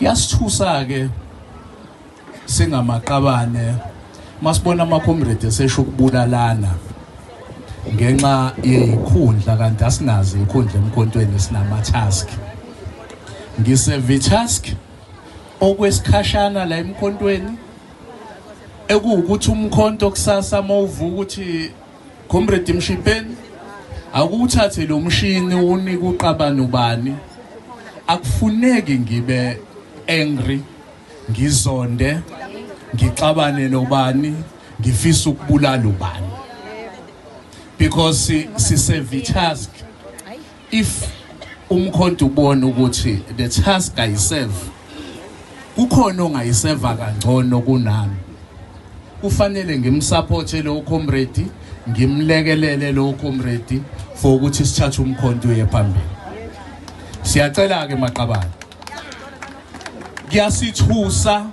Kuyasithusa ke singamaqabane masibona ama-comrade esesho ukubulalana ngenxa yeyikhundla, kanti asinazo ikhundla emkhontweni, sinama-task. Ngiseve i-task okwesikhashana la emkhontweni, ekuwukuthi umkhonto kusasa mawuvuka ukuthi, "Comrade Mshipeni, akuthathe lo mshini unike uqabane ubani," akufuneki ngibe angry, ngizonde, ngixabane nobani, ngifisa ukubulala ubani, because siseve task. If umkhonto ubona ukuthi the task I serve kukhona ongayiseva kangcono kunami, kufanele ngimsupport lo comrade, ngimlekelele lo comrade for ukuthi sithathe umkhonto uye phambili. Siyacela ke maqabane, kuyasithusa,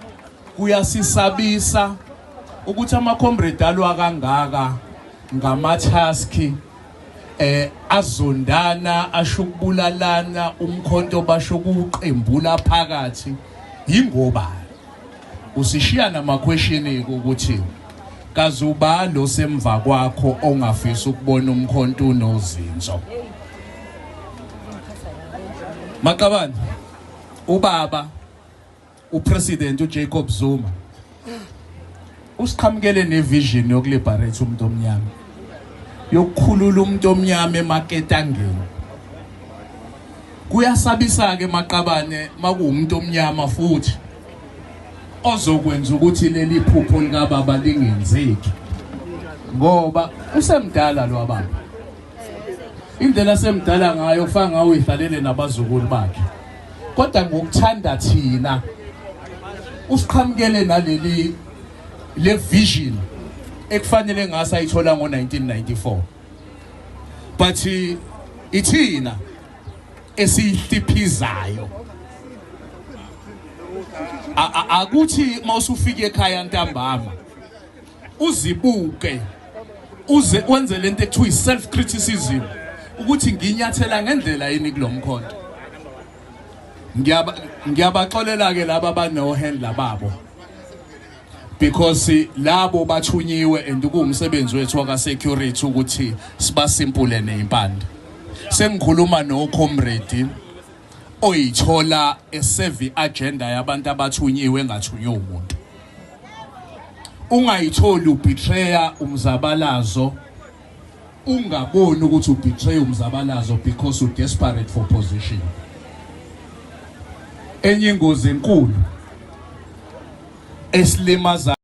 kuyasisabisa ukuthi ama comrade alwa kangaka ngama-task azondana, asho ukubulalana, umkhonto basho kuqembula phakathi. Yingoba usishiya nama-question ukuthi kazuba lo semva kwakho ongafisa ukubona umkhonto unozinzo. Maqabane, ubaba uPresident uJacob Zuma usiqhamukele nevision yokuliberate umuntu omnyama, yokukhulula umuntu omnyama emaketangeni. Kuyasabisa ke maqabane makuwumuntu omnyama futhi ozokwenza ukuthi leli phupho likababa lingenzeki, ngoba usemdala lo baba. Indlela semdala ngayo kufana ngawe uyihlalele nabazukulu bakhe, kodwa ngokuthanda thina usiqhamukele naleli le vision ekufanele ngase ayithola ngo1994, but ithina esiyihliphizayo. Akuthi mawusufika ekhaya ntambama uzibuke, uze wenze lento ekuthiwa i-self criticism, ukuthi nginyathela ngendlela yini kulomkhonto. Ngiyabaxolela ke laba abano handler babo, because labo bathunyiwe and kuwumsebenzi wethu waka security ukuthi sibasimpule nezimpande. Sengikhuluma no comrade oyithola eseve agenda yabantu abathunyiwe, engathunywe umuntu. Ungayitholi ubetraya umzabalazo, ungaboni ukuthi ubetray umzabalazo because u desperate for position. Enye ingozi enkulu esilimaza